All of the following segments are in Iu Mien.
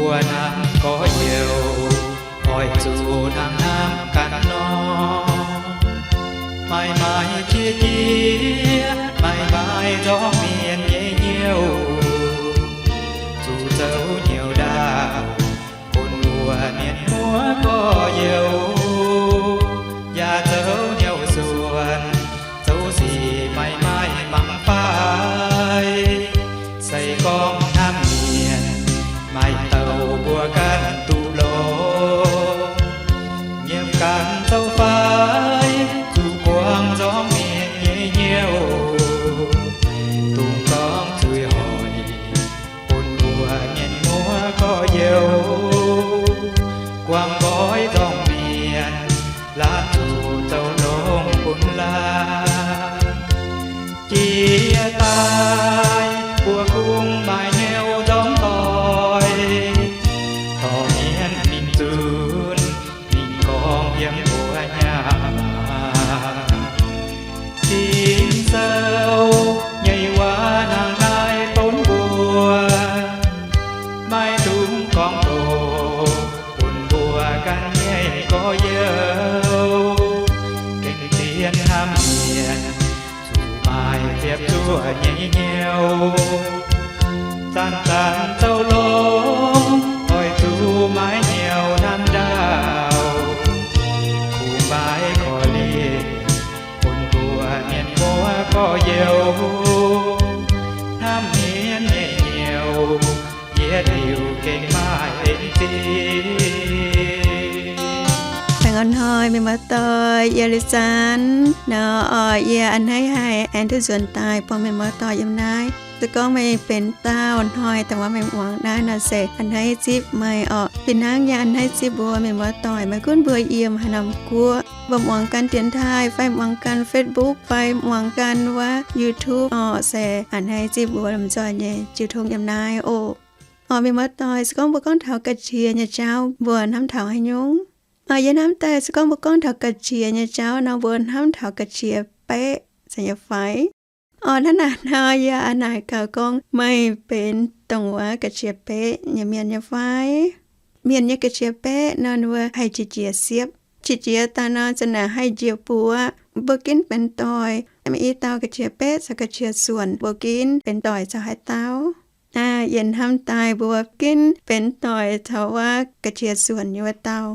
Mbuo hnamv gorx-youz, oix zuqc hnamv hnamv ganh nor. Maaih maaih qiex jiez, maaih maaih nzorng mienh nyei hnyouv, zuqc zoux hnyouv ndaauh bun mbuo mienh muoz gorx-youz, yaac zoux hnyouv suonc, zoux sic maaih maaih mangc fai. Se gorngv hnamv mienh, maaih douc mbuo ganh duqv longx. Nyiemc ganh zoux fai, zuqc buangh nzorng mienh nyei hnyouv, dungx gorngv zuiz hoic bun mbuo mienh muoz gorx-youz. Guangc nqoi nzorng mienh, laanh zuqc zoux longx bun laanh. Jiex daaih mbuo kungx maaih hnyouv nzorng doic, dorh mienh mingh zunc, mingh gorngv yiem mbuo hnyangx. Ging-Sou nyei waac hnangv naaiv donv mbuo, maiv dungx gorngv doqc bun mbuo ganh nyei gorx-youz. Gengh zien hnamv mienh, zuqc maaih ziepc zuoqv nyei hnyouv. Zanc-zanc zoux longx, oix zuqc maaih hnyouv hnamv ndaauh, kungx maaih korv-lienh bun mbuo mienh muoz gorx-youz. Hnamv mienh nyei hnyouv yietc liuz gengh maaih en zingh. Baengh orn hnoi mienh muoz-doic, yie Liuz Zanx nor, oc, yie a'hneiv haiz aengx duqv nzuonx daaih buangh mienh muoz-doic yiem naaiv. Se gorngv meih benx dauh hnoi dongh wuov meih muangx naaiv nor se a'hneiv zipv meih orqc. Fih hnangv yie a'hneiv zipv mbuo mienh muoz-doic maiv gunv mbuo yiem haaix norm guoqv, mbuo muangx ganh dienx taaih fai muangx ganh Facebook fai muangx ganh wuov YouTube orqc, se a'hneiv zipv mbuo lomh nzoih nyei jiu tong yiem naaiv oc. Orqc, mienh muoz-doic, se gorngv mbuo gorngv taux ga'qiex nyei jauv, mbuo hnamv taux haaix nyungc? Orqc, yie hnamv daaih se gorngv mbuo gorngv taux ga'qiex nyei jauv nor, mbuo hnamv taux ga'qiex baeqv nyei fai? Orqc, hnangv naaic nor yie a'naaic gaax gorngv meih benx dongh wuov ga'qiex baeqv nyei mienh nyei fai? Mienh nyei ga'qiex baeqv nor, ninh mbuo haih qiex jiez siepv. Qiex jiez daaih nor, za'naaic haih njiec buoz. Mbuo ginv benx doic, maaih i dauh ga'qiex baeqv caux ga'qiex suonc, mbuo ginv benx doic caux haaix dauh? Aa, yie hnamv daaih mbuo ginv benx doic caux wuov ga'qiex suonc nyei wuov dauh.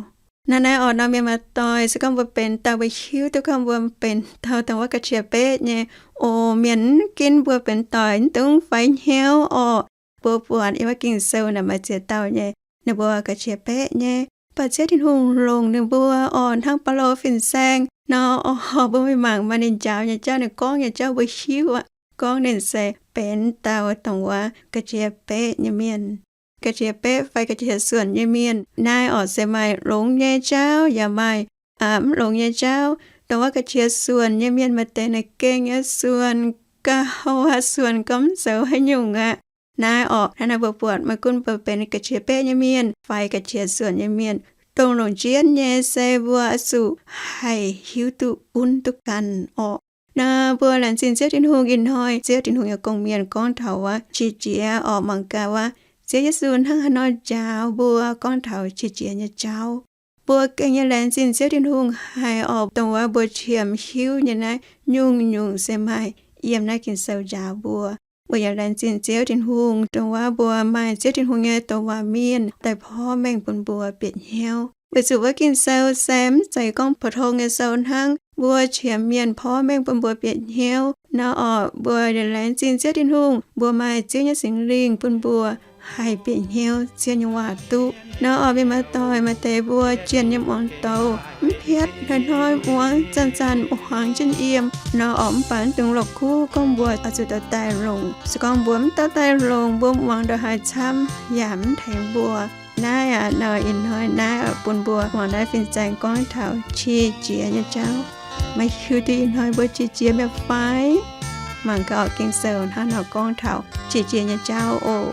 Naaiv naaiv orqc nor, mienh muoz-doic, se gorngv mbuo benx dauh, mbuo hiuv duqv gorngv mbuo benx dauh dongh wuov ga'qiex baeqv nyei, o, mienh mv ginv mbuo benx doic mv dungx faix hnyouv orqc. Mbuo buatc yiem wuov Ging-Sou naaic maaih ziex dauh nyei, ninh mbuo ga'qiex baeqv nyei, mv baac Ziouv Tin-Hungh longc ninh mbuo orqc, hnangv Baulo fin-saeng nor orqc. Mbuo mingh mangc maaih ninh njaaux nyei jauv, ninh gorngv nyei jauv mbuo hiuv aqv. Gorngv ninh se benx dauh dongh wuov ga'qiex baeqv nyei mienh, ga'qiex baeqv fai ga'qiex suonc nyei mienh. Naaiv orqc se maaih longx nyei jauv yaac maaih mv longx nyei jauv. Dongh wuov ga'qiex suonc nyei mienh maaih deix naaic gengh nyei suonc, gauh suonc, gorngv mv zoux haaix nyungc aqv. Naaiv orqc, hnangv naaiv mbuo buatc maiv gunv mbuo benx ga'qiex baeqv nyei mienh fai ga'qiex suonc nyei mienh, dongh longc jienv nyei se mbuo oix zuqc haih hiuv duqv gunv duqv ganh orqc. Nor mbuo laengz zingh Ziouv Tin-Hungh ih hnoi, Ziouv Tin-Hungh nyei gong-mienh gorngv taux wuov qiex jiez orqc, mangc gaax wuov Ziouv Yesu hnangv haaix nor njaaux mbuo gorngv taux qiex jiez nyei jauv. Mbuo gengh nyei laengz zingh Ziouv Tin-Hungh haic orqc, dongh wuov mbuo qiemx hiuv nyei naaiv nyungc-nyungc se maaih yiem naaiv Ging-Sou njaaux mbuo. Mbuo yaac laengz zingh Ziouv Tin-Hungh dongh wuov mbuo maaih Ziouv Tin-Hungh nyei douc waac mienh daaih porv mengh bun mbuo bieqc hnyouv. Weic zuqc wuov Ging-Sou se mv zeiz gorngv pou-tong nyei sou hnangv. Mbuo qiemx mienh porv mengh bun mbuo bieqc hnyouv nor orqc, mbuo yaac laengz zingh Ziouv Tin-Hungh, mbuo maaih Ziouv nyei Singx Lingh bun mbuo haih bieqc hnyouv Ziouv nyei waac duqv. Nor orqc, mienh muoz-doic, maaih deix mbuo jienh nyei muangx douz mv piatv, hnoi-hnoi muangx, zanc-zanc muangx jienv yiem nor orqc, mv baac mv dungx la'kuqv gorngv mbuo oix zuqc dorh daaih longc. Se gorngv mbuo mv dorh daaih longc, mbuo muangx ndongc haaix camv yaac mv tengx mbuo. Naaiv aqv, nor ih hnoi naaiv bun mbuo muangx naaiv fin-saeng gorngv taux qiex jiez nyei jauv. Maiv hiuv duqv ih hnoi mbuo qiex jiez mi'aqv fai? Mangc gaax orqc, Ging-Sou hnangv nor gorngv taux qiex jiez nyei jauv oc.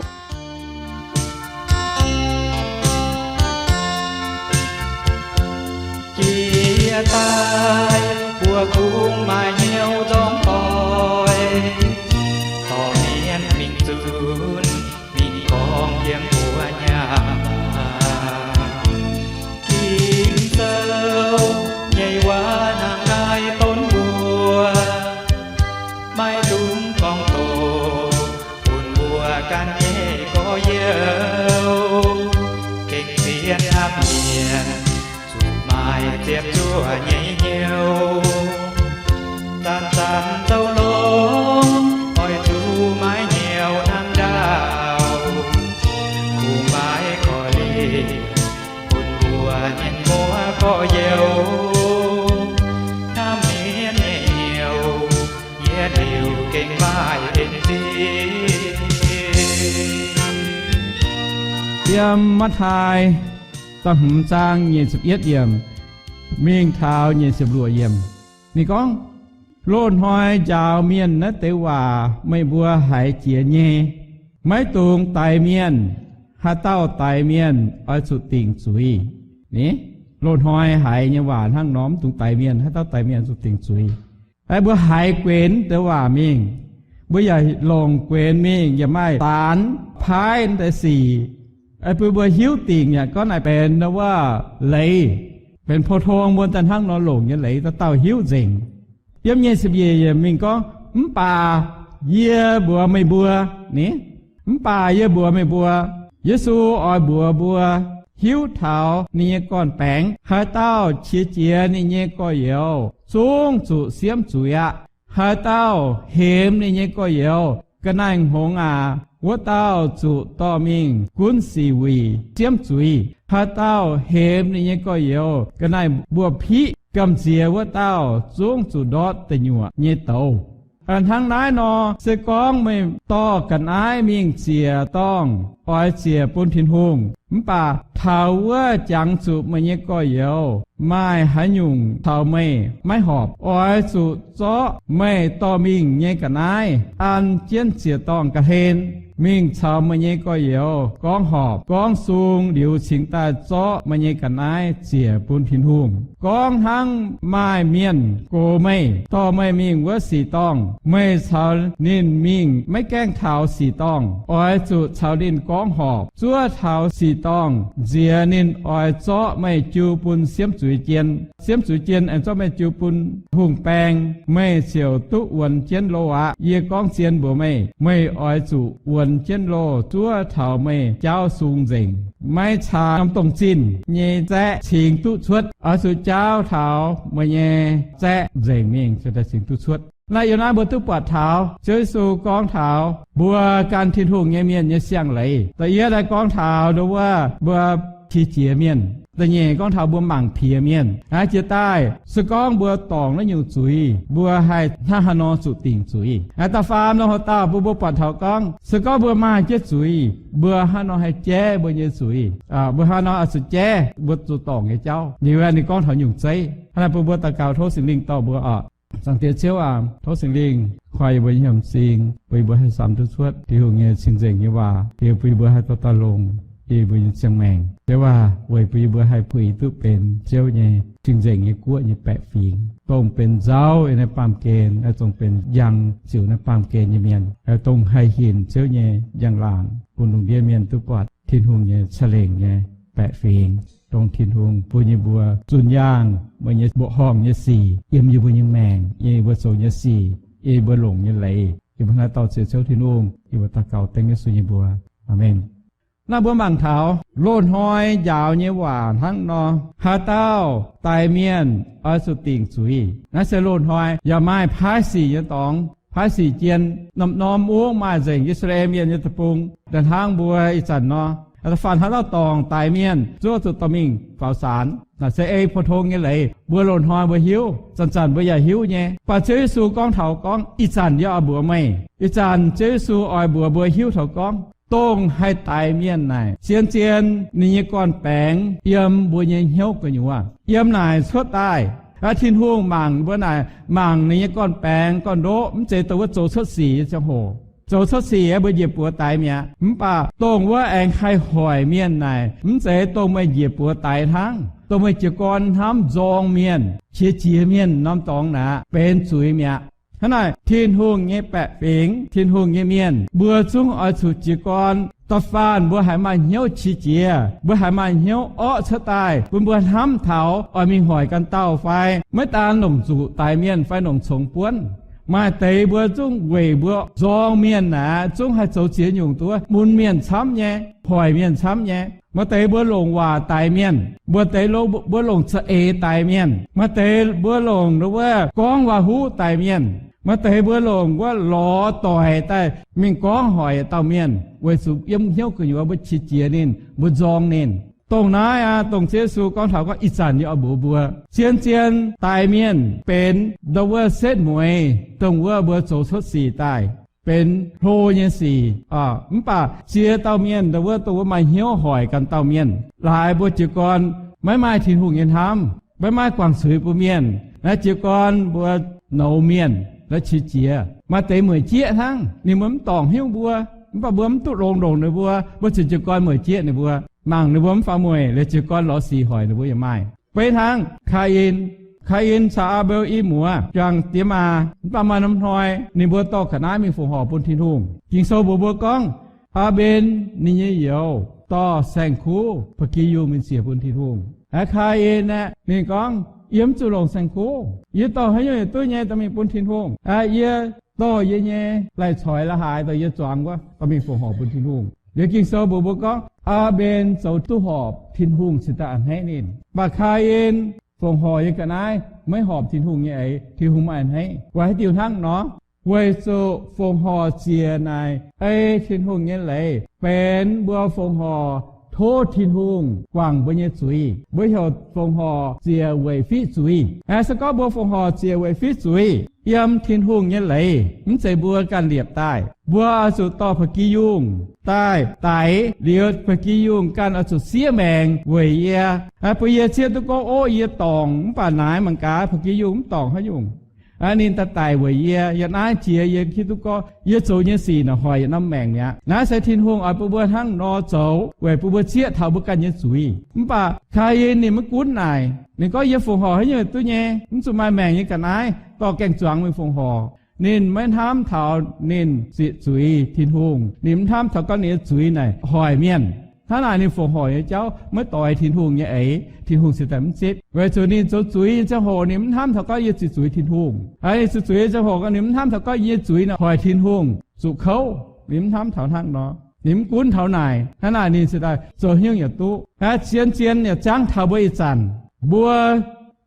Jiex daaih mbuo kungx maaih hnyouv nzorng doic, dorh mienh mingh zunc, mingh gorngv yiem mbuo hnyangx. Yiem Matv^taai da'hmz zaang nyic ziepc yietv yiemc mingh taux nyic ziepc luoqc yiemc, ninh gorngv, Loz-hnoi njaaux mienh naaiv deix waac meih mbuo haiz jiex nyei, Maiv dungx daix mienh. Haaix dauh daix mienh oix zuqc dingc zuiz. Ni, loz-hnoi haiz nyei waac hnangv nor, mv dungx daix mienh. Haaix dauh daix mienh zuqc dingc zuiz. Aa, mbuo haiz guenx deix waac mingh, mbuo yaac longc guenx mingh, yaac maaih daanx paaiv deix sic, bun mbuo hiuv dingc yaac gorngv naaic benx wuov leiz, benx pou-tong mbuo daaih hnangv nor longc nyei leiz, dauh dauh hiuv nzengc. Yiem nyic ziepc nyeic yiemc mingh gorngv, Mv baac yie mbuox meih mbuo, ni, mv baac yie mbuox meih mbuo, Yesu oix mbuox mbuo hiuv taux ninh nyei gorn-baengx, haaix dauh qiex jiez ninh nyei gorx-youz, zungv zuqc siemv zuiz aqv. Haaix dauh hemx ninh nyei gorx-youz, ga'naaiv-hngongx aac, wuov dauh zuqc dorh mingh gunv sic wuic siemv zuiz. Haaix dauh hemx ninh nyei gorx-youz, ga'naaiv mbuo piqv gamh nziex wuov dauh zungv zuqc ndortv deic nyuoqc nyei douz. Hnangv naaiv nor, se gorngv meih dorh ga'naaiv mingh ziec dorngh, oix ziec bun Tin-Hungh. Mv baac taux wuov jangx zuqc meih nyei gorx-youz maaih haaix nyungc caux meih maiv horpc, oix zuqc zorqv meih dorh mingh nyei ga'naaiv an jienv ziec-dorngh ga'hlen, mingh caux meih nyei gorx-youz gorngv horpc gorngv sung liuz cingx daaih zorqv meih nyei ga'naaiv ziec bun Tin-Hungh. Gorngv hnangv maaih mienh gox meih, dorh meih mingh wuov sic-dorngh, meih caux ninh mingh maiv gaengh taux sic-dorngh, oix zuqc caux ninh gorngv horpc zuov taux sic-dorngh nziex ninh oix zorqv meih jiu bun siemv zuiz jien. Siemv zuiz jien aengx zorqv meih jiu bun hungh baeng, meih ziouc duqv wuonx jienv loh aqv. Yie gorngv zien mbuox meih, meih oix zuqc wuonx jienv loh zuov taux meih jaauv sung nzengc. Maiv caax norm dongh zinh nyei zaeqv cingx duqv cuotv. Oix zuqc jaauv taux meih nyei zaeqv nzengc mingh cingx duqv cuotv. Naaiv yiem naaiv mbuo duqv buatc taux Ziouv Yesu gorngv taux mbuo gan Tin-Hungh nyei mienh nyei siang-leiz. Da'yietv naaiv gorngv taux nduov wuov mbuo qiex jiez mienh. Da'nyeic gorngv taux mbuo mangc piex mienh. Aa, jiex daaih se gorngv mbuo dorngc naaiv nyungc zuiz, mbuo haih hnangv haaix nor zuqc dingc zuiz. Aa, da'faam nor, haaix dauh bun mbuo buatc taux gorngv se gorngv mbuo maaih jienv zuiz, mbuo hnangv haaix nor haih jaiv mbuo nyei zuiz. Mbuo hnangv haaix nor oix zuqc jaiv mbuo zuqc dorngc nyei jauv. Ninh ninh gorngv taux nyungc zeiv. Hnangv naaic bun mbuo daux gaux tov Singx Lingh dorh mbuo oc. Zaangc Diex Ziouv aac, tov Singx Lingh koi yie mbuo nyei hnyouv m'zing, bun yie mbuo haih samx duqv cuotv Tin-Hungh nyei cing-nzengc nyei waac, bun yie mbuo haih dauh dauh longc yie mbuo nyei ziangh maengc. Ziouv aac, weic bun yie mbuo haih puix duqv benx Ziouv nyei cing-nzengc nyei guoqv nyei baeqc fingx, dongh benx nzauv yiem naaiv baamh gen, zongh benx njang ziouc naaiv baamh gen nyei mienh, dongh haih hinc Ziouv nyei njang-laangc bun lungh ndiev mienh duqv buatc Tin-Hungh nyei ca'lengc nyei baeqc fingx, dongh Tin-Hungh bun yie mbuo zunh yaangh meih nyei mbuoqc horngh nyei sic yiem yie mbuo nyei maengc, yiem yie mbuo zoux nyei sic, yiem yie mbuo longc nyei leiz. Yie mbuo hnangv naaiv dorh ziex ciouv Tin-Hungh, yie mbuo daux gaux dengv Yesu nyei mbuox. Aamen. Naaiv mbuo mangc taux loz-hnoi njaaux nyei waac hnangv nor, haaix dauh daix mienh oix zuqc dingc zuiz. Naaiv se loz-hnoi yaac maaih paaiv sic nyei dorngx, paaiv sic jien. Norm-norm mungv maaih nzengc, I^saa^laa^en Mienh nyei deic-bung, da'hnangv mbuo ih zanc nor, da'faanh haaix dauh dorngc daix mienh zuov zuqc dorh mingh faaux saanx. Naaic se ei pou-tong nyei leiz, mbuo loz-hnoi mbuo hiuv, zanc-zanc mbuo yaac hiuv nyei. Mv baac Ziouv Yesu gorngv taux gorngv, ih zanc yie oix mbuox meih, ih zanc Ziouv Yesu oix mbuox mbuo hiuv taux gorngv, dongh haih daix mienh naaic, zien-zien ninh nyei gorn-baengx yiem mbuo nyei hnyouv gu'nyuoz. Yiem naaic cuotv daaih, Tin-Hungh mangc mbuo naaic, mangc ninh nyei gorn-baengx gorn-ndoqv, mv zeiz dongh wuov zoux cuotv sic nyei ziangh hoc. Zoux cuotv sic aeqv, mbuo njiec buoz daix mi'aqv. Mv baac dongh wuov aengx haih hoic mienh naaic, mv zeiz dongh meih njiec buoz daix hnangv, dongh meih jiez gorn hnamv nzorng mienh, qiex jiez mienh norm dorngx naaic, benx zuiz mi'aqv. Hnangv naaic, Tin-Hungh nyei baeqc fingx, Tin-Hungh nyei mienh, mbuo zungv oix zuqc jiez gorn. Da'faanh mbuo haiz maaih hnyouv qiex jiez, mbuo haiz maaih hnyouv orqv cuotv daaih, bun mbuo hnamv taux oix mingh hoic ganh dauh fai maiv daan longc nzuqc daix mienh fai longc congx buonv. Maaih deix mbuo zungv weic mbuo nzorng mienh naaic, zungv haih zoux ziex nyungc duqv mun mienh camv nyei, hoic mienh camv nyei. Maaih deix mbuo longc waac daix mienh, maaih deix mbuo longc za'eix daix mienh, maaih deix mbuo longc wuov gorngv waac-huv daix mienh, maaih deix mbuo longc wuov lorz doic daaih mingh gorngv hoic dauh mienh, weic zuqc yiem hnyouv gu'nyuoz mbuo qiex jiez ninh, mbuo nzorng ninh. Dongh naaiv aqv, dongh Ziouv Yesu gorngv taux gorngv ih zanc yie oix mbuox mbuo, zien-zien daix mienh benx ndau wuov setv mueiz, dongh wuov mbuo zoux cuotv sic daaih benx hlo nyei sic. Mv baac ziex dauh mienh ndau wuov, dongh wuov maaih hnyouv hoic ganh dauh mienh, laaix mbuo jiez gorn maiv maaih Tin-Hungh nyei hnamv, maiv maaih guangc zuiz bun mienh. Naaiv jiez gorn mbuo nouz mienh la'qiex jiez. Maaih deix mueic jieqv hnangv, ninh mbuo mv dorngc haaix nyungc mbuo, mv baac mbuo mv duqv longx ndongc ninh mbuo, mbuo ziouc jiez gorn mueic jieqv ninh mbuo, mangc ninh mbuo mv faaux mueic, liuz jiez gorn lorz sic hoic ninh mbuo yaac maaih. Beiv hnangv Kaa^in, Kaa^in caux Aa^mbe^li i muoz juangc diex maa, mv baac maaih norm hnoi ninh mbuo dorh ga'naaiv mingh fongc horc bun Tin-Hungh. Ging-Sou mbuox mbuo gorngv, Aa^mben ninh nyei youz dorh saeng-kuv ba'gi yungh mingh ziec bun Tin-Hungh. Aa, Kaa^in aeqv, ninh gorngv, Yie mv zuqc longc saeng-kuv. Yie dorh haaix nyungc yietc duqv nyei dorh mingh bun Tin-Hungh. Aa, yie dorh yie nyei lai-coix la'haaix dorh yie zuangx wuov dorh mingh fongc horc bun Tin-Hungh. Liuz Ging-Sou mbuox mbuo gorngv, Aa^mben zoux duqv horpc, Tin-Hungh cingx daaih a'hneiv ninh. Mv baac Kaa^in fongc horc nyei ga'naaiv maiv horpc Tin-Hungh nyei eix, Tin-Hungh maiv a'hneiv. Weic haaix diuc hnangv nor? Weic zuqc fongc horc ziec naaic ei Tin-Hungh nyei leiz, benx mbuo fongc horc tov Tin-Hungh guangc mbuo nyei zuiz. Mbuo heuc fongc horc ziec weic fiqv zuiz. Aeqv, se gorngv mbuo fongc horc ziec weic fiqv zuiz, yiem Tin-Hungh nyei leiz mv zeiz mbuo ganh liepc daaih. Mbuo oix zuqc dorh ba'gi yungh daaih daix, liuz ba'gi yungh ganh oix zuqc siev maengc weic yie, bun yie zieqv duqv gorngv, Ov, yie dorngc, mv baac naaiv mangc gaax, ba'gi yungh mv dorngc haaix nyungc. Ninh daaih daic weic yie, yie naaiv jiex yie hiuv duqv gorngv yie zoux nyei sic naaic hoic yietc norm maengc mi'aqv. Naaiv se Tin-Hungh oix bun mbuo hnangv nor zoux weic bun mbuo zieqv taux mbuo ganh nyei zuiz. Mv baac Kaa^in ninh maiv gunv naaic. Ninh gorngv, Yie fongc horc haaix nyungc duqv nyei, mv zuqc maaih maengc nyei ga'naaiv dorh gaeng-zuangx mingh fongc horc. Ninh maiv hnamv taux ninh ziqc zuiz Tin-Hungh. Ninh mv hnamv taux gorngv ninh nyei zuiz naaic hoic mienh. Hnangv naaic ninh fongc horc nyei jauv maiv doix Tin-Hungh nyei eix, Tin-Hungh cingx daaih mv zipv. Weic zuqc ninh zoux zuiz nyei ziangh hoc ninh mv hnamv taux gorngv yie ziqc zuiz Tin-Hungh. Ninh ziqc zuiz nyei ziangh hoc ninh mv hnamv taux gorngv yie nyei zuiz naaic hoic Tin-Hungh zuqc kouv. Ninh mv hnamv taux hnangv nor. Ninh mv gunv taux naaic. Hnangv naaic ninh cingx daaih zoux hnyouv yaac duqv. Zien-zien yaac jangv taux mbuo ih zanc. Mbuo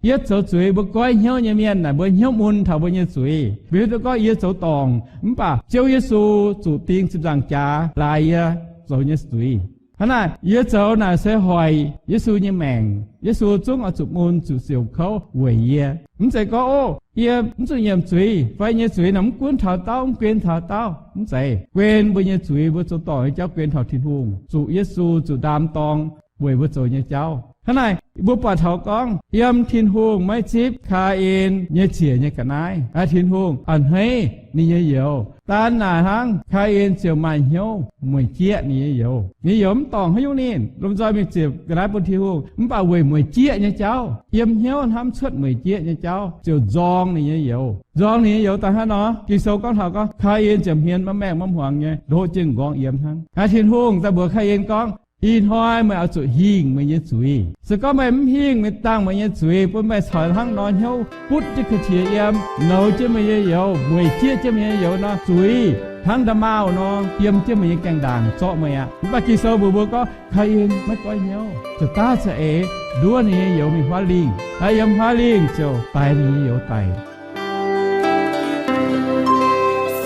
yietv zoux zuiz, mbuo goiv hnyouv nyei mienh naaic, mbuo hnyouv mun taux mbuo nyei zuiz. Mbuo hiuv duqv gorngv yie zoux dorngc, mv baac Ziouv Yesu zuqc ding ziepc nzaangc jaax laaix yie zoux nyei zuiz. Hnangv naaic, yie zoux naaic se hoic Yesu nyei maengc. Yesu zungv oix zuqc mun zuqc siouc kouv weic yie. Mv zeiz gorngv, Ov, yie mv zuqc nyiemc zuiz, fai nyei zuiz naaic mv gunv taux dauh, mv guen taux dauh. Mv zeiz. Guen mbuo nyei zuiz, mbuo zoux dorngc nyei jauv guen taux Tin-Hungh, zuqc Yesu zuqc ndaam dorng weic mbuo zoux nyei jauv. Hnangv naaic, mbuo buatc taux gorngv yiem Tin-Hungh maiv zipv Kaa^en nyei ziec nyei ga'naaiv. Aa, Tin-Hungh a'hneiv ninh nyei youz. Daan naaic hnangv, Kaa^en ziouc maaih hnyouv mueic jieqv ninh nyei youz. Ninh youz mv dorngc haaix nyungc ninh. Lomh nzoih mingh ziec ga'naaiv bun Tin-Hungh, mv baac weic mueic jieqv nyei jauv, yiem hnyouv hnamv cuotv mueic jieqv nyei jauv, ziouc nzorng ninh nyei youz. Nzorng ninh nyei youz daaih hnangv nor, Ging-Sou gorngv taux gorngv Kaa^en ziouc hmien maiv maengh maiv hmuangx nyei, ndoqv jienv nqorngv yiem hnangv. Aa, Tin-Hungh daaih mbuox Kaa^en gorngv, Ih hnoi meih oix zuqc hingh meih nyei zuiz. Se gorngv meih mv hingh, meih dangh meih nyei zuiz bun meih caux hnangv nor hnyouv butv jienv ka'qiex yiem, nouz jienv meih nyei youz, mueic jieqv jienv meih nyei youz nor, zuiz hnangv nda'maauh nor yiem jienv meih nyei gaengh ndaangc zorqv meih aqv. Mv baac Ging-Sou mbuox mbuo gorngv, Kaa^en maiv goiv hnyouv, ziouc daav za'eix nduov ninh nyei youz mingh huaav lingh. Aa, yiem huaav lingh ziouc daix ninh nyei youz daic.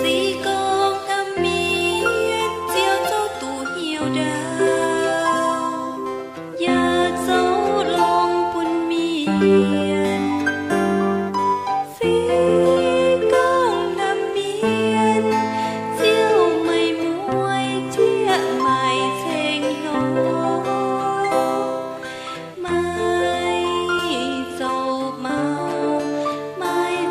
Se gorngv ndamv mienh Ziouv zouv duqv hnyouv ndau, yaac zouv longx bun mienh. Se gorngv ndamv mienh Ziouv meih mueic jieqv, meih ceng-hnoi, meih zoux maux, meih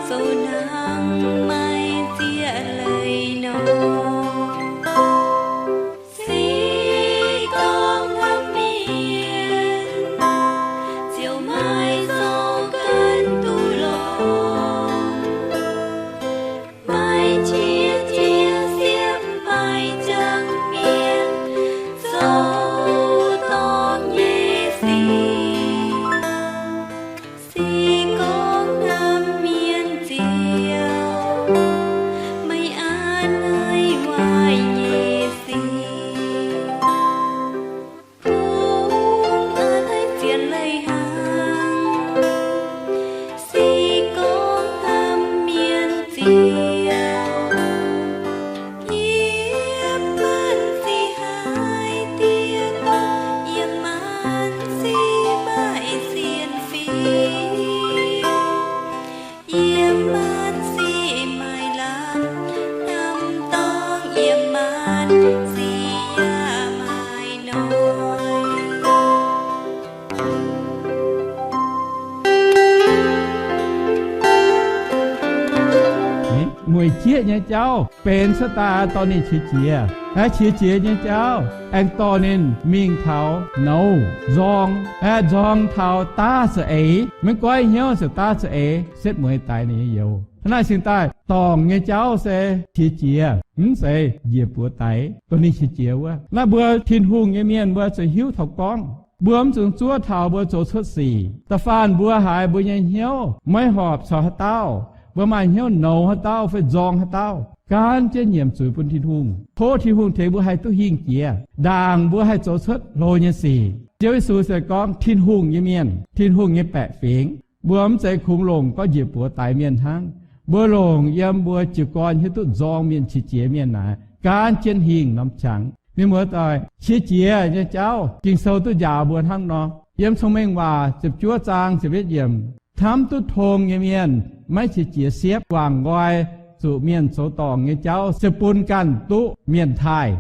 mueic jieqv nyei jauv benx cuotv daaih dorh ninh qiex jiez. Aeqv, qiex jiez nyei jauv aengx dorh ninh mingh taux nouz nzorng, aeqv, nzorng taux daav za'eix, maiv goiv hnyouv ziouc daav za'eix setv mueiz daix ninh nyei youz. Hnangv naaic cingx daaih dorngc nyei jauv se qiex jiez, mv zeiz njiec buoz daix, dorh ninh qiex jiez wuov. Naaiv mbuo Tin-Hungh nyei mienh mbuo zuqc hiuv taux gorngv, mbuo mv zuqc zuov taux mbuo zoux cuotv sic. Da'faanh mbuo haiz mbuo nyei hnyouv maiv horpc caux haaix dauh, mbuo maaih hnyouv nouz haaix dauh fai nzorng haaix dauh, gaanv jienv nyiemc zuiz bun Tin-Hungh, tov Tin-Hungh tengx mbuo haih duqv hingh jiex, ndaangc mbuo haih zoux cuotv hlo nyei sic. Ziouv Yesu se gorngv Tin-Hungh nyei mienh, Tin-Hungh nyei baeqc fingx, mbuo mv zeiz kungx longc gorngv njiec buoz daix mienh hnangv. Mbuo longc yiem mbuo jiez gorn hiuv duqv nzorng mienh, qiex jiez mienh naaic, gaanv jienv hingh norm qangx. Mienh muoz-doic, qiex jiez nyei jauv Ging-Sou duqv njaaux mbuo hnangv nor. Yiem Cong-Mengh Waac ziepc juov zaang ziepc yietv yiemc, hnamv duqv tong nyei mienh maiv qiex jiez siepv, guangc nqoi zuqc mienh zoux dorngc nyei jauv se bun ganh duqv mienh taaih.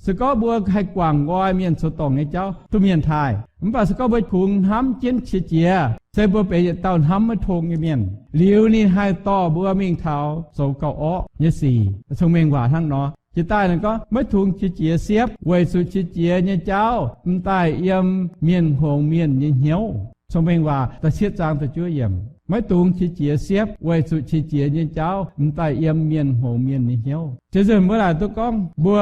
Se gorngv mbuo haih guangc nqoi mienh zoux dorngc nyei jauv duqv mienh taaih, mv baac se gorngv mbuo kungx hnamv jienv qiex jiez, se mbuo benx yietc dauh hnamv maiv tong nyei mienh, liuz ninh haih dorh mbuo mingh taux zoux gauh orqv nyei sic. Cong-Mengh Waac hnangv nor. Jiex daaih ninh gorngv, maiv dungx qiex jiez siepv, weic zuqc qiex jiez nyei jauv m'daaih yiem mienh hngongx mienh nyei hnyouv. Cong-Mengh Waac da'cietv zaang da'juov yiemc, maiv dungx qiex jiez siepv, weic zuqc qiex jiez nyei jauv m'daaih yiem mienh hngongx mienh nyei hnyouv. Ziouc nzunc mbuo laaic duqv gorngv mbuo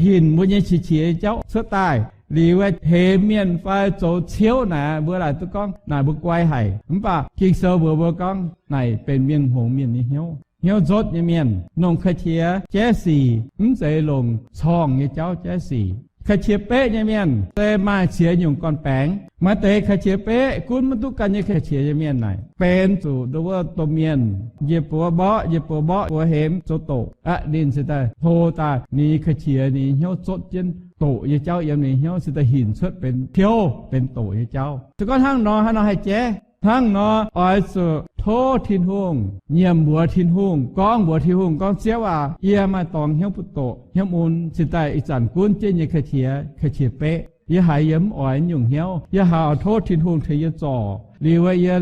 hinc mbuo nyei qiex jiez nyei jauv cuotv daaih liuz, hemx mienh fai zoux ciouv naaic, mbuo laaic duqv gorngv naaic mbuo guai haic. Mv baac Ging-Sou mbuox mbuo gorngv naaic benx mienh hngongx mienh nyei hnyouv. Hnyouv nzotv nyei mienh longc ka'qiex jaiv sic, mv zeiz longc corngh nyei jauv jaiv sic. Ka'qiex beqv nyei mienh se maaih qiex nyungc gorn-baengx. Maaih deix ka'qiex beqv, gunv maiv duqv ganh nyei ka'qiex nyei mienh naaic, benx zuqc nduov wuov domh mienh, njiec buoz mborqv, njiec buoz mborqv, buoz hemx, zoux doqc aqv. Ninh se daaih hlo daaih, ninh nyei ka'qiex, ninh nyei hnyouv zotv jienv doqc nyei jauv yiem ninh hnyouv, se daaih hinc cuotv benx tiouv, benx doqc nyei jauv. Se gorngv hnangv nor, haaix nor haih jaiv? Hnangv nor, oix zuqc tov Tin-Hungh, nyiemc mbuox Tin-Hungh, gorngv mbuox Tin-Hungh gorngv, Ziouv aac, yie maaih dorngx hnyouv buoz-doqc, hnyouv mun, se daaih ih zanc gunv jienv nyei ka'qiex, ka'qiex beqv. Yie haiz yie mv oix nyungc hnyouv. Yie haiz oix tov Tin-Hungh tengx yie zorc. Liuz yie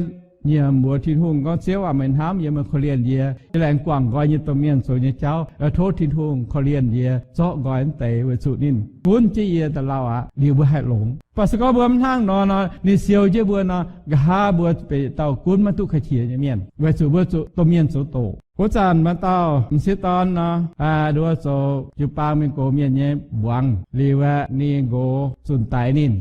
nyiemc mbuox Tin-Hungh gorngv, Ziouv aac, meih hnamv yie, meih korv-lienh yie. Yie laengz guangc nqoi nyei domh mienh zoux nyei jauv, tov Tin-Hungh korv-lienh yie, zorqv nqoi mv deix, weic zuqc ninh gunv jienv yie da'lauh aqv. Liuz mbuo haih longx. Mv baac se gorngv mbuo mv hnangv nor nor, ninh siou jienv mbuo nor, nqa'haav mbuo benx dauh gunv maiv duqv ka'qiex nyei mienh, weic zuqc mbuo zuqc domh mienh zoux doqc. Wuov zanc maaih dauh m'sieqv dorn nor, nduov zoux jiu-baang mingh gox mienh nyei mbuangz. Liuz aeqv, ninh nqox zunc daix ninh,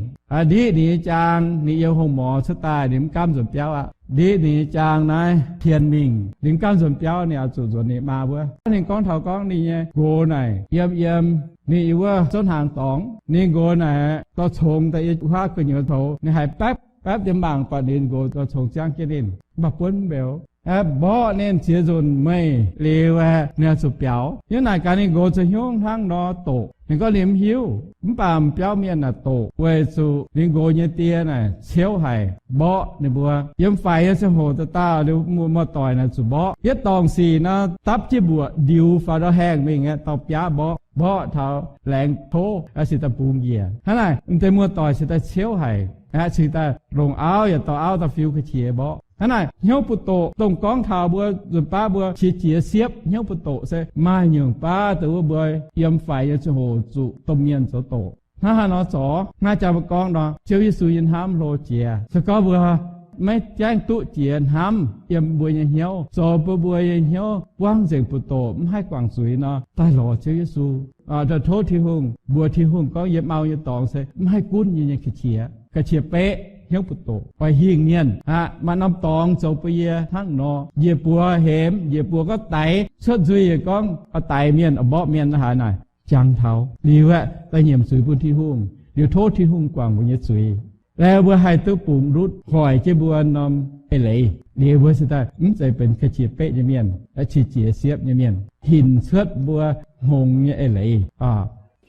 ndiqv ninh nyei jaang. Ninh yiem hong-morx cuotv daaih, ninh mv gaamv nzuonx biauv aqv. Ndiqv ninh nyei jaang naaiv tien mingh, ninh mv gaamv nzuonx biauv, ninh oix zuqc nzuonx ninh maa wuov. Ninh gorngv taux gorngv ninh nyei nqox naaic yiem yiem ninh yiem wuov zouv hnaangx dorngx. Ninh nqox naaic dorh congx daaih yiem huaav gu'nyuoz toux. Ninh haiz baepv baepv yiem mangc, buatc ninh nqox dorh congx ziangv jienv ninh, mv baac buonv mv mbeux. Mborqv ninh ziex nzunc meih liuz, ninh oix zuqc biaux. Yiem naaic gaax ninh nqox zoux hnyouv hnangv nor doqc. Ninh gorngv ninh mv hiuv, mv baac m'biauv mienh naaic doqc, weic zuqc ninh nqox nyei die naaic ciouv haic, mborqv ninh mbuo. Yiem faix nyei ziangh hoc dauh dauh muoz-doic naaic zuqc mborqv. Yietv dorngc sic nor, dapv jienv mbuoqc ndiux faaux ndau haengh mingh aeqv, dorh biaav mborqv, mborqv taux laengz tov, se daaih bungx njiec. Hnangv naaic, m'deix muoz-doic se daaih ciouv haic, cingx daaih longc auv yaac dorh auv daaih fiu ka'qiex mborqv. Hnangv naaic, hnyouv buoz-doqc dongh gorngv taux mbuo nzunc baav mbuo qiex jiez siepv hnyouv buoz-doqc se maaih nyungc baav dongh wuov mbuo yiem faix nyei ziangh hoc zuqc domh mienh zoux doqc. Hnangv haaix nor zorc? Hnangv jang mbuo gorngv nor, Ziouv Yesu nyei hnamv hlo jiex. Se gorngv mbuo maiv gaengh duqv jiex hnamv yiem mbuo nyei hnyouv, zoux bun mbuo nyei hnyouv buangv nzengc buoz-doqc, mv haih guangc zuiz nor, daaih lorz Ziouv Yesu. Daaih tov Tin-Hungh, mbuox Tin-Hungh gorngv yie mau nyei dorngx se mv haih gunv yie nyei ka'qiex, ka'qiex beqv, hnyouv buoz-doqc, oix hingh mienh aqv. Maaih norm dorngx zoux bun yie hnangv nor, njiec buoz hemx, njiec buoz gorngv daix, cuotv nzuih gorngv oix daix mienh, oix mborqv mienh, haaix naaic jangx taux. Liuz aeqv, daaih nyiemc zuiz bun Tin-Hungh, liuz tov Tin-Hungh guangc mbuo nyei zuiz. Laeh mbuo haih duqv bungx ndutv hoic jienv mbuo norm eix leiz. Liuz mbuo se daaih mv zeiz benx ka'qiex beqv nyei mienh, qiex jiez siepv nyei mienh, hinc cuotv mbuo hngongx nyei eix leiz.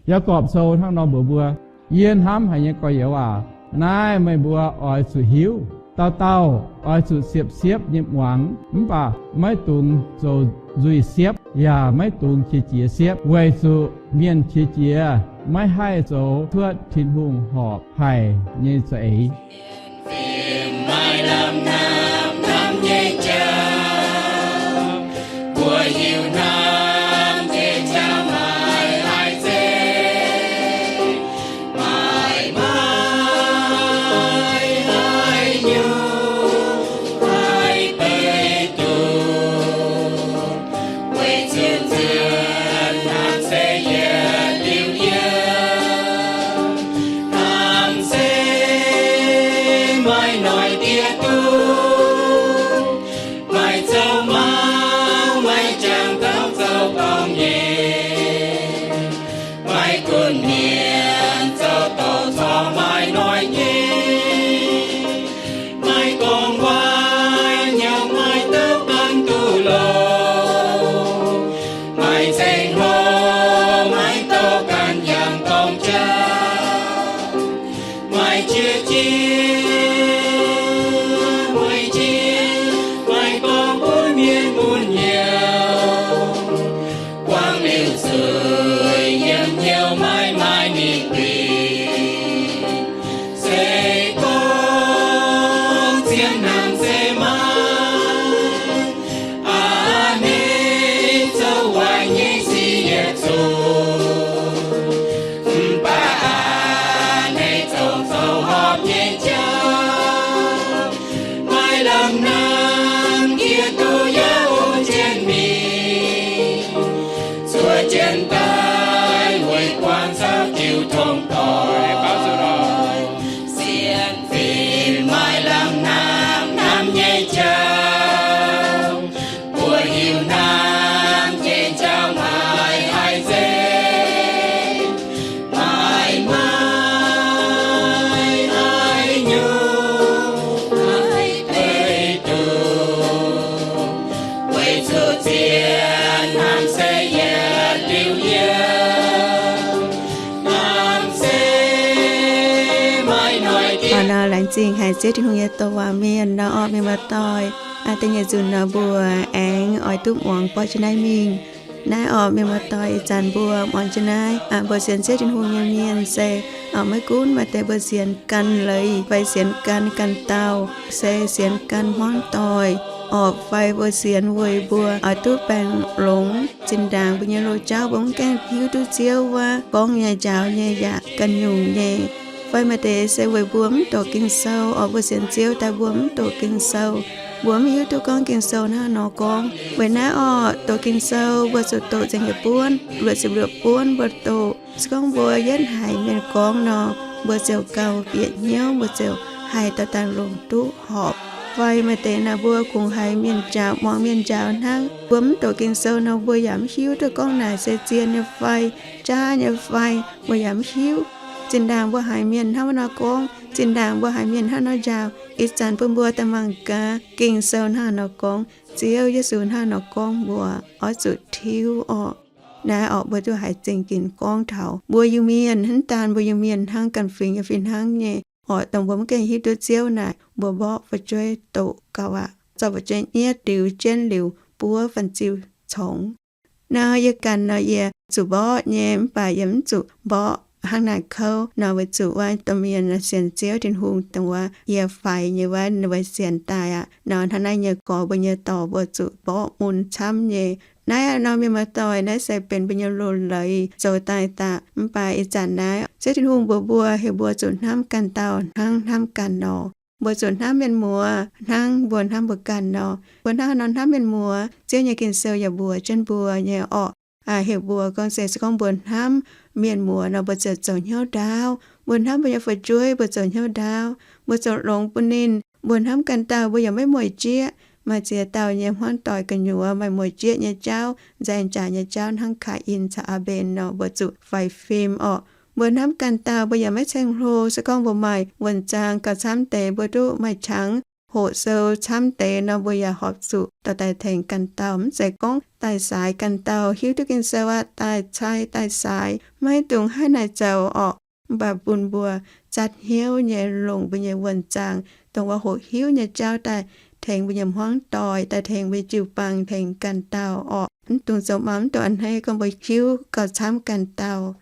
Yaagorpc Sou hnangv nor mbuox mbuo, Yie hnamv haic nyei gorx-youz aac, naaiv meih mbuo oix zuqc hiuv. Dauh dauh oix zuqc siepv-siepv nyei muangx, mv baac maiv dungx zoux nzuih siepv, yaac maiv dungx qiex jiez siepv, weic zuqc mienh qiex jiez maiv haih zoux cuotv Tin-Hungh horpc haic nyei za'eix. zingh haic Ziouv Tin-Hungh nyei douc waac mienh nor orqc, mienh muoz-doic. Da'nyeic nzunc nor mbuo aengx oix duqv muangx borqv jienv naaiv mingh. Naaiv orqc, mienh muoz-doic, ih zanc mbuo muangx jienv naaiv, mbuo sienx Ziouv Tin-Hungh nyei mienh se maiv gunv maaih deix mbuo sienx ganh leiz fai sienx ganh ganh dauh, se sienx ganh hmuangv doic orqc, fai mbuo sienx weic mbuo oix duqv baengh longx. Zinh ndaangc mbuo nyei loz-jauv mbuo mv gaengh hiuv duqv Ziouv wuov gorngv nyei, njaaux nyei, yaac ganh nyungc nyei. Fai maaih deix se weic mbuo mv doqc Ging-Sou orqc, mbuo sienx Ziouv daaih mbuo mv doqc Ging-Sou, mbuo mv hiuv duqv gorngv Ging-Sou hnangv haaix nor gorngv. Weic naaiv orqc, doqc Ging-Sou mbuo zuqc doqc nzengc yietc buonv, luoqc ziepc luoqc buonv mbuo doqc. Se gorngv mbuo yietv haiz mienh gorngv nor, mbuo ziouc gauh bieqc hnyouv, mbuo ziouc haih dorh daaih longc duqv horpc. Fai maaih deix naaic mbuo kungx haiz mienh njaaux, muangx mienh njaaux hnangv. Mbuo mv doqc Ging-Sou nor, mbuo yaac mv hiuv duqv gorngv naaic se zien nyei fai, jaav nyei fai, mbuo yaac mv hiuv. Zinh ndaangc mbuo haiz mienh hnangv wuov nor gorngv, zinh ndaangc mbuo haiz mienh hnangv nor njaaux, ih zanc bun mbuo daaih mangc gaax Ging-Sou hnangv nor gorngv, Ziouv Yesu hnangv nor gorngv, mbuo oix zuqc tiuv orqc. Naaiv orqc, mbuo duqv haiz zingh ginx gorngv taux mbuo Iu-Mienh, hnangv daan mbuo Iu-Mienh hnangv, ganh fingx yaac fih hnangv nyei orqc. Dongh mbuo mv gaengh hiuv duqv Ziouv naaic, mbuo mborqv fu'jueiv doqc gauh aqv, zorqv fu'jueiv nyiev diux jienv liuz buov fan-ziu congx. Nor yie ganh nor yie zuqc mborqv nyei, mv baac yie mv zuqc mborqv hnangv naaic kouv nor, weic zuqc wuov domh mienh sienx Ziouv Tin-Hungh, dongh wuov yie faix nyei wuov ninh mbuo sienx daaih aqv. Nor hnangv naaiv nyei gorx mbuo nyei dorc mbuo zuqc mborqv mun camv nyei. Naaiv nor mienh muoz-doic, naaiv se benx mbuo nyei loz-leiz zoux daaih daaih. Mv baac ih zanc naaiv Ziouv Tin-Hungh mbuox mbuo, heuc mbuo zuqc hnamv ganh dauh hnangv hnamv ganh nor. Mbuo zuqc hnamv mienh muoz hnangv mbuo hnamv mbuo ganh nor. Mbuo hnangv haaix nor hnamv mienh muoz, Ziouv nyei Ging-Sou yaac mbuox jienv mbuo nyei orqc. Heuc mbuo gorngv se, se gorngv mbuo hnamv mienh muoz nor, mbuo ziouc zoux hnyouv ndaauv. Mbuo hnamv mbuo nyei fu'jueiv, mbuo zoux hnyouv ndaauv. Mbuo zoux longx bun ninh. Mbuo hnamv ganh dauh, mbuo yaac maiv mueic jieqv. Maaih ziex dauh nyei hmuangv doic gu'nyuoz maaih mueic jieqv nyei jauv, nzaeng jaax nyei jauv hnangv Kaa^in caux Aa^mben nor, mbuo zuqc faix fim orqc. Mbuo hnamv ganh dauh, mbuo yaac maiv ceng-hlo. Se gorngv mbuo maaih wuonh zaang gauh camv deix, mbuo duqv maaih qangx hoqc sou camv deix nor, mbuo yaac horpc zuqc dorh daaih tengx ganh dauh. Mv zeiz gorngv daaih saaix ganh dauh hiuv duqv Ging-Sou aqv, daaih cai daaih saaix, maiv dungx haaix naaic zoux orqc. Mv baac bun mbuo zatv hnyouv nyei longc mbuo nyei wuonh zaang, dongh wuov hoqc hiuv nyei jauv daaih tengx mbuo nyei hmuangv doic, daaih tengx mbuo nyei jiu-baang, tengx ganh dauh orqc. Mv dungx zoux mau, mv dungx a'hneiv gorngv mbuo hiuv gauh camv ganh dauh.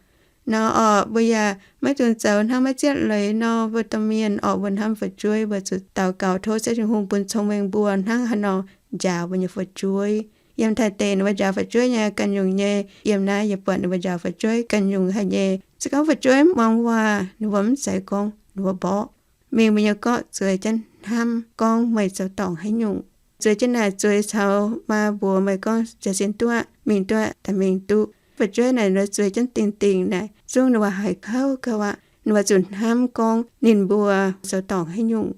Nor orqc, mbuo yaac maiv dungx zoux hnangv maiv zieqv leiz nor, mbuo domh mienh orqc, mbuo hnamv fu'jueiv, mbuo zuqc daux gaux tov Ziouv Tin-Hungh bun cong-mengh mbuo hnangv haaix nor njaaux mbuo nyei fu'jueiv. Yiem Taiv deic ninh mbuo njaaux fu'jueiv nyei ganh nyungc nyei. Yiem naaiv yie buatc ninh mbuo njaaux fu'jueiv ganh nyungc haic nyei. Se gorngv fu'jueiv muangx waac, ninh mbuo mv zeiz gorngv ninh mbuo mborqv. Mingh mbuo nyei gorqv zueiz jienv hnamv gorngv meih zoux dorngc haaix nyungc. Zueiz jienv naaic zueiz caux maa mbuox meih gorngv jiez sin duqv, mingh duqv, daaih mingh duqv. Fu'jueiv naaic zueiz jienv dingh dingh naaic zungv ninh mbuo haiz kouv gauh aqv. Ninh mbuo zuqc hnamv gorngv ninh mbuo zoux dorngc haaix nyungc.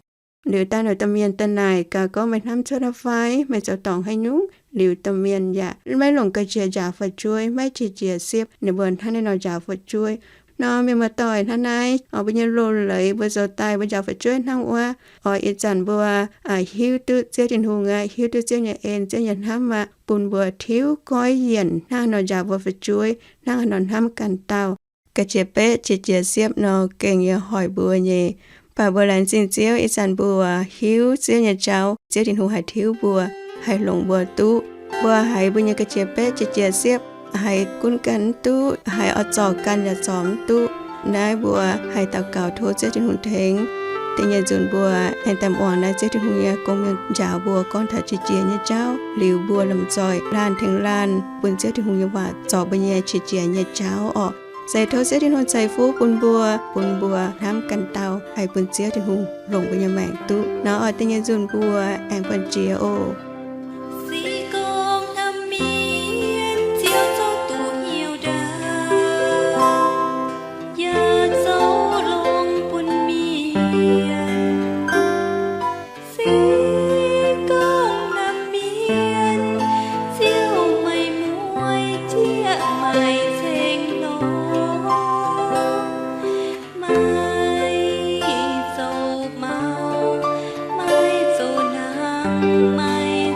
Liuz daaih ninh domh mienh daaih naaic gaax gorngv, meih hnamv cuotv aqv fai? Meih zoux dorngc haaix nyungc? Liuz domh mienh yaac maiv longc ga'qiex njaaux fu'jueiv, maiv qiex jiez siepv ninh mbuo hnangv naaiv nor njaaux fu'jueiv. Nor mienh muoz-doic, hnangv naaiv mbuo nyei loz-leiz mbuo zoux daaih mbuo njaaux fu'jueiv hnangv wuov, oix ih zanc mbuo hiuv duqv Ziouv Tin-Hungh aqv, hiuv duqv Ziouv nyei en, Ziouv nyei hnamv aqv, bun mbuo tiuv goiv yienc hnangv haaix nor njaaux mbuo fu'jueiv, hnangv haaix nor hnamv ganh dauh. Ga'qiex betv qiex jiez siepv nor gengh yaac hoic mbuo nyei. Mv baac mbuo laengz zingh Ziouv, ih zanc mbuo hiuv Ziouv nyei jauv, Ziouv Tin-Hungh haih tiuv mbuo, haih longc mbuo duqv. Mbuo haiz mbuo nyei ga'qiex betv qiex jiez siepv, haiz gunv ganh mv duqv, haiz oix zorc ganh yaac zorc mv duqv. Naaiv mbuo haih daux gaux tov Ziouv Tin-Hungh tengx. Da'nyeic nzunc mbuo aengx daaih muangx naaiv Ziouv Tin-Hungh nyei gong mienh njaaux mbuo gorngv taux qiex jiez nyei jauv. Liuz mbuo lomh nzoih laanh tengx laanh bun Ziouv Tin-Hungh nyei waac zorc mbuo nyei qiex jiez nyei jauv orqc. Se tov Ziouv Tin-Hungh ceix fuqv bun mbuo, bun mbuo hnamv ganh dauh haih bun Ziouv Tin-Hungh longc mbuo nyei maengc duqv. Nor oix da'nyeic nzunc mbuo aengx buangh jiex oc. Se gorngv hnamv mienh, Ziouv zorqv duqv hnyouv ndaauv, yaac zorqv longx bun mienh. Se gorngv hnamv mienh, Ziouv maaih mueiz jieqv maaih ceng nor, maiv zoux mau, maiv zoux hnangv, maiv